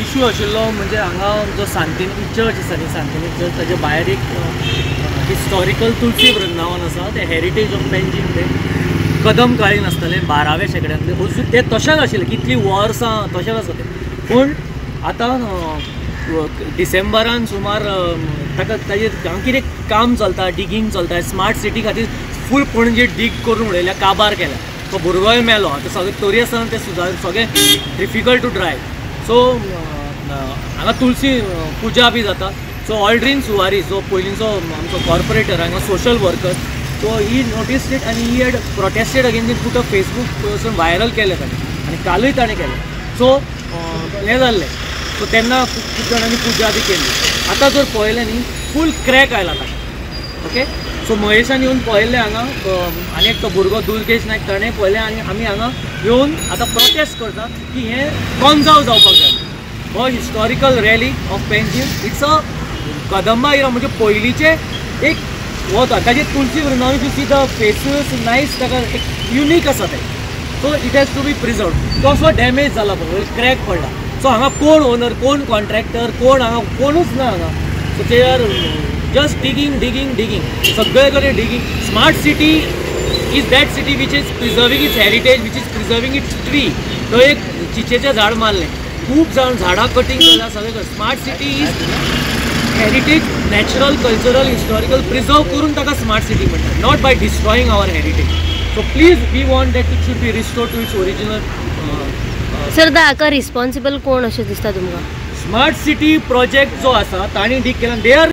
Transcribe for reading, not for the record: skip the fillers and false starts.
Issue आशिल्लो म्हणजे हांगा जो सांतिनेज चर्च आसा न्ही, सांतिनेज चर्च ताजे भायर एक हिस्टॉरिकल तुलसी वृंदावन आसा, तें हेरिटेज ऑफ पेंजीम, तें कदम काळीन आसतलें 12व्या शेंकड्यांतलें, अजून तें तशेंच आशिल्लें, कितलीं वर्सां तशेंच आसा तें. पूण आतां डिसेंबरान सुमार ताका ताजेर हांगा कितें काम चलता, डिगींग चलता, स्मार्ट सिटी खातीर फूल पणजे डीग करून उडयल्या, काबार केल्या, तो भुरगोय मेलो. आतां सगळें तरी आसतना तें सुदार सगळें डिफिकल्ट टू ड्रायव. सो हांगा तुलसी पुजा बी जाता. सो ऑल्ड्रीन सुवारीस जो पयलींचो आमचो कॉर्पोरेटर हांगा social worker, so he noticed it आनी he had protested against it, put a Facebook वचून व्हायरल केलें ताणें आनी कालूय ताणें केलें. सो हें जाल्लें. सो तेन्ना खूब जाणांनी पुजा बी केल्ली. आतां जर पळयलें न्ही, फूल क्रॅक आयला ताका. ओके, सो महेशान येवन पळयल्लें हांगा, आनी एक तो भुरगो दुर्गेश नायक ताणें पळयलें आनी आमी हांगा येवन आतां प्रोटेस्ट करता की हें कॉन्जर्व जावपाक जाय. हो historical relic of Panjim, it's a Kadamba era, म्हणजे पयलींचें एक हो ताजे Tulsi Vrindavan, you see the faces nice, ताका एक युनीक आसा तें. So it has to be preserve. तसो डॅमेज जाला पळय, क्रॅक पडला. सो हांगा कोण ओनर, कोण कॉन्ट्रॅक्टर, कोण हांगा कोणूच ना हांगा. So they are just digging digging digging, सगळे कडेन digging. Smart city is that city which is preserving its heritage, which is preserving its tree. थंय एक चिचेचें झाड मारलें, खूब जाण झाडां कटींग जाल्या सगळें. Smart city is heritage, natural, cultural, historical preserve करून ताका स्मार्ट सिटी म्हणटात, not by destroying our heritage. So please we want that it should be restore to its original. Sir, हाका रिस्पॉन्सिबल कोण अशें दिसता तुमकां? स्मार्ट सिटी प्रोजेक्ट जो आसा तांणी डीग केला, they are